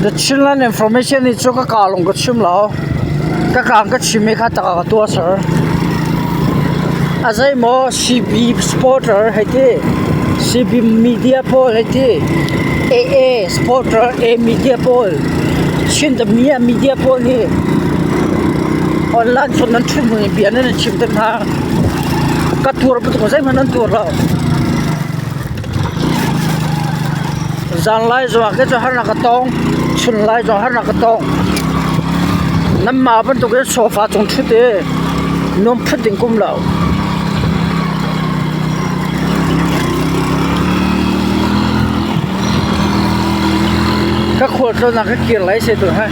The Chinland Information nih cu ka kaa lawng ka chim lo. Ka kaa ka chim i kha tak ah ka tuah ser. A zeimaw CB supporter hei ti, CB media pawl hei ti, AA supporter A media pawl, Chin the media pawl nih online cun nan ṭhu hnu i bia nan i chim te hna. Ka tuar bantuk zeihmanh nan tuar lo. Zanlai zongah khin cun harnak ka tong, chunlai zongah harnak ka tong. Nanmah bantukin sofa cung ṭhut i nuam phut ding ka um lo. Ka khualtlawnnak ka kir lai si tu ha.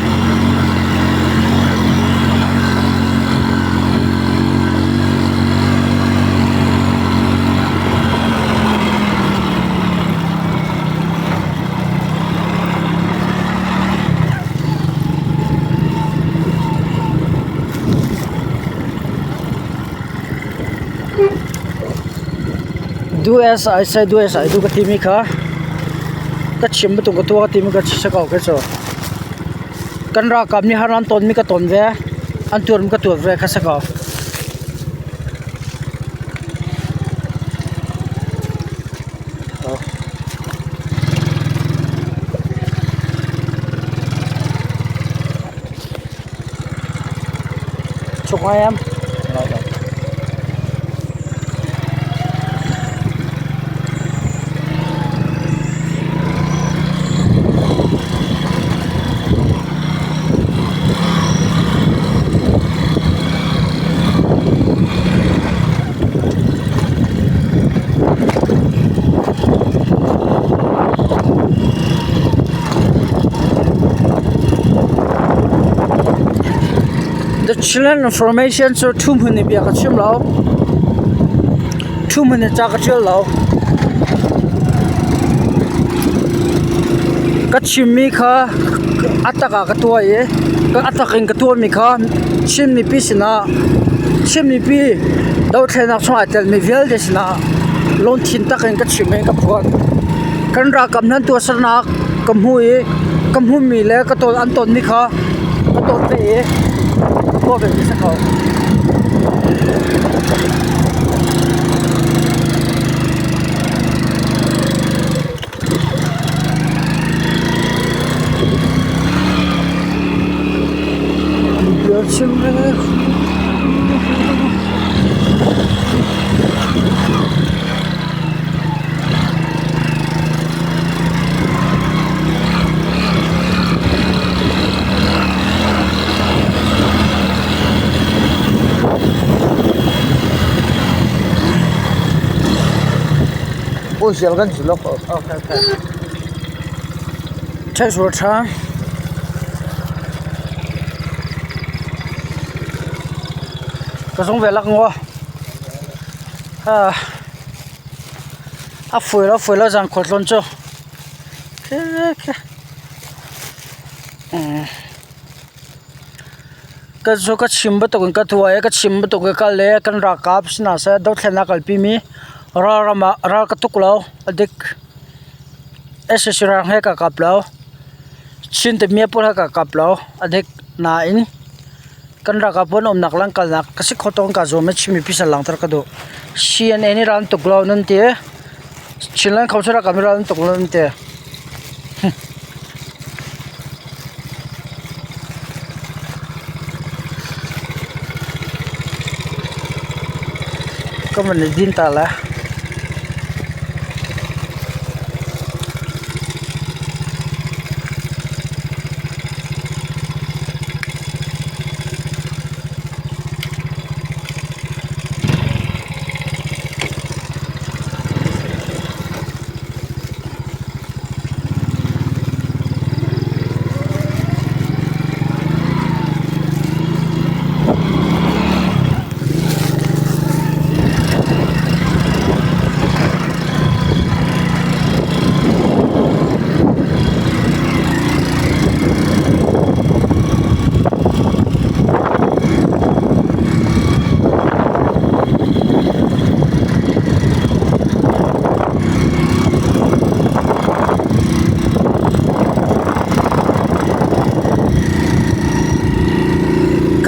Do as I say, do as I do ka timi kha ka chim bantuk ka tuah ka timi kha si ko khi cu. Kan ralkap nih har an tonmi ka ton ve, an tuarmi ka tuar ve kha si ko. Chuk ngai em. The Chinland Information cu ṭhu hmun i bia ka chim lo. Ṭhu hmun in ca ka ṭial lo. Ka chimmi kha a tak ah ka tuah i a tak in ka tuahmi kha Chin mipi sinah Chin mipi dothlennak chungah aa telmi vialte sinah lungthin tak in ka chim i ka phuan. Kan ralkap nan tuahsernak ka hmuh i ka hmuhmi le ka tawn an tawnmi kha ka tawn ve i ka tuah ve mi si ko. Ka zung ve lak ngua. A fui lo fui lo zan khualtlawn cu. Ka zu ka chim bantuk in ka tuah i ka chim bantuk in kal i kan ralkap si hna seh dothlennak a kalpi mi ralram ah ral ka tuk lo a dik. Sac rang he ka kap lo. Chin timi pawl he ka kap lo a dik. Nain kan ralkap pawl an umnak le an kalnak ka si kho tawk in kaa zuam i Chin mipi sin langhter ka duh. CNA nih ral an tuk lo nan ti. Chinland Council ralkap nih ral an tuk lo nan ti. Ka van i din ta lai.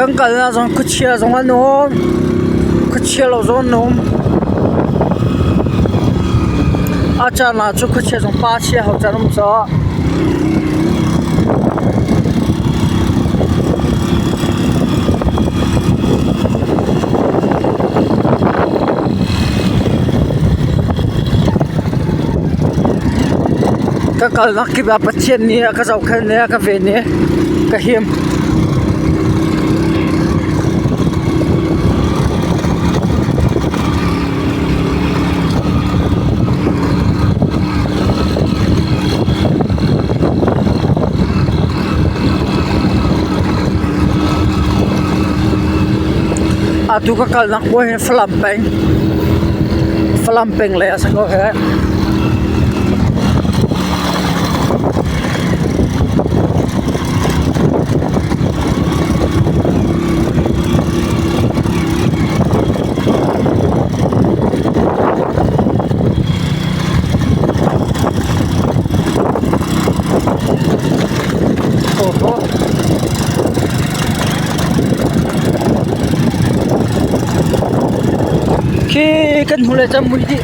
Kan kalnak zong khuachia zong an um. Khuachia lo zong an um. A caan ah cun khuachia zong pa chia ho caan um caah. Ka kalnak kip ah Pathian nih a ka zohkhenh i a ka ven i ka him. Atu ka kalnak khua hi Falam peng Falam peng lei a si ko hih. Khi kan hnulei cam mui dih.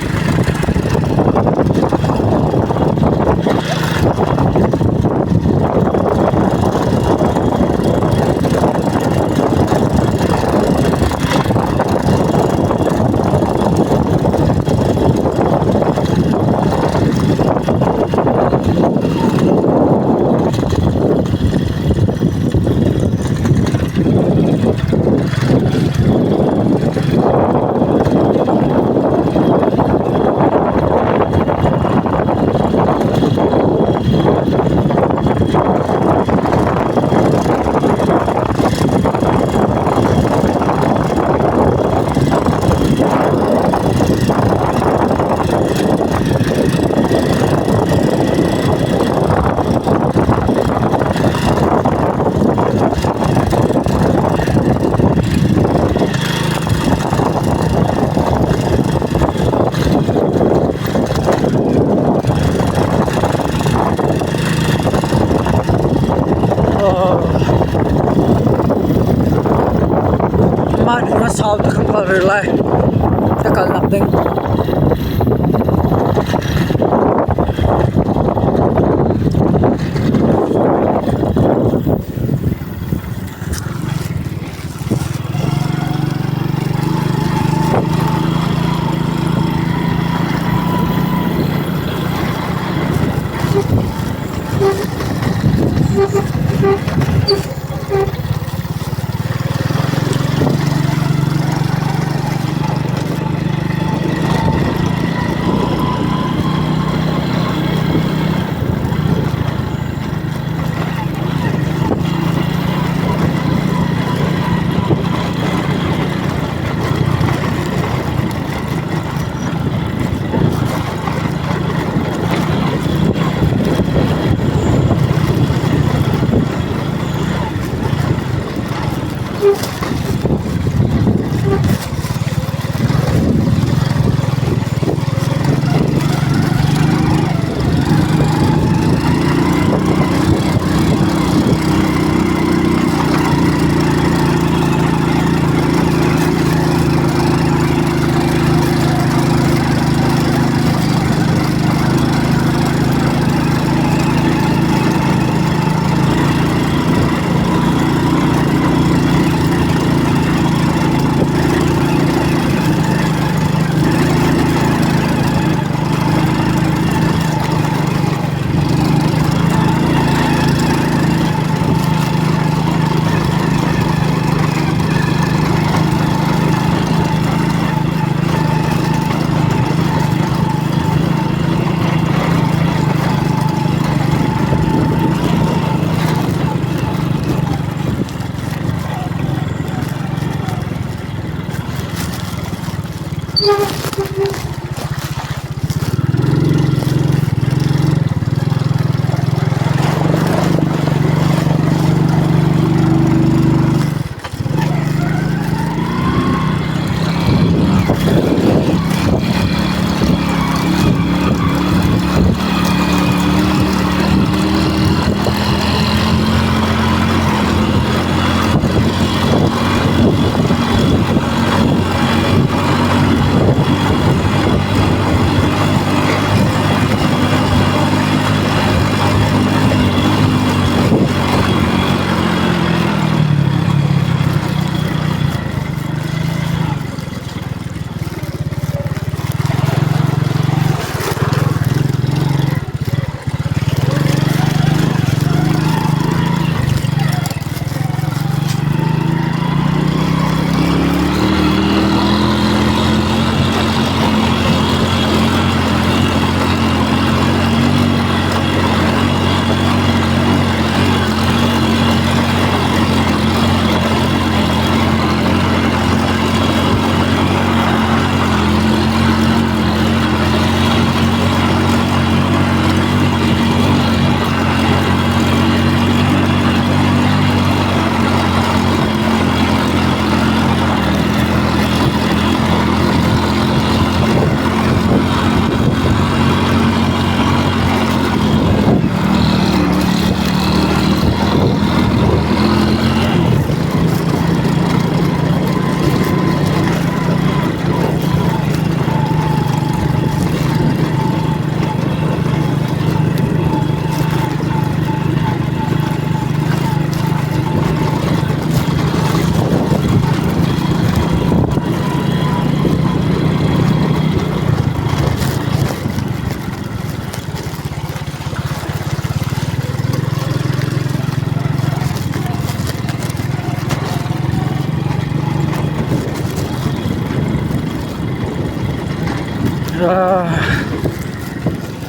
Mah hnu ah sau tuk kan kal rih lai. Ka kalnak ding.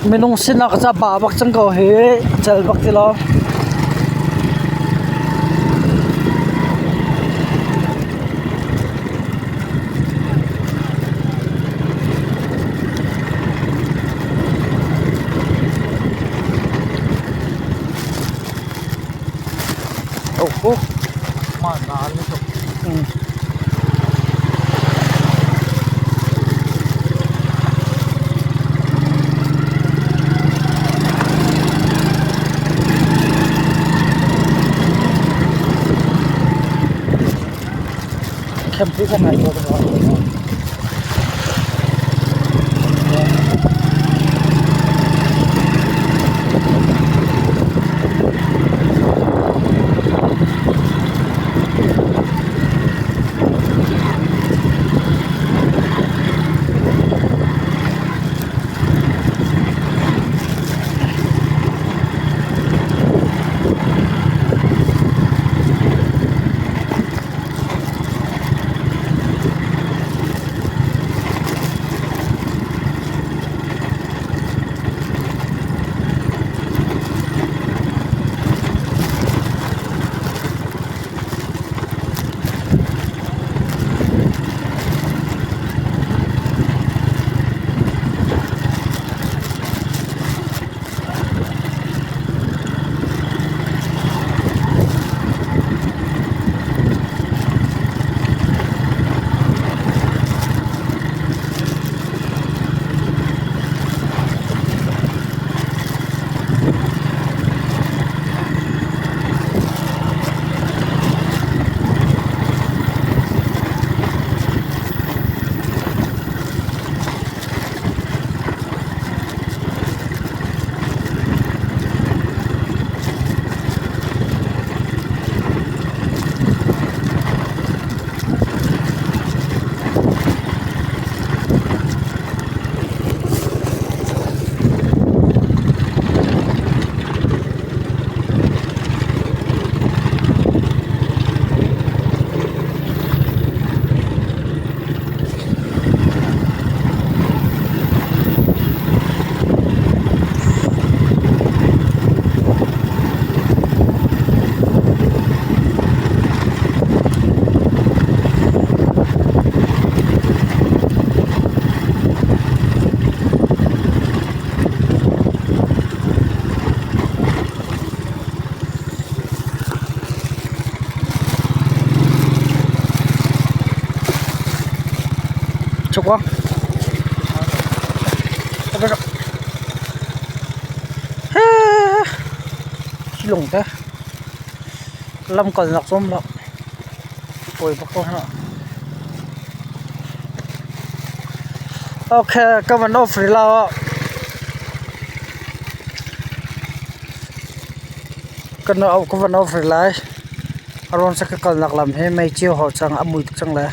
Minung sinak ca ba bak cang ko hi cel bak ti lo. Oh, oh. Campi kan ngai ko. Chuk ko. Lung te. Lam kalnak cu um lo. Pawi bak ko hna. Okay, ka van off rih lo. Ka van off rih lai. A ruang cu ka kalnak lam hi mei cio hau cang a mui tuk cang le.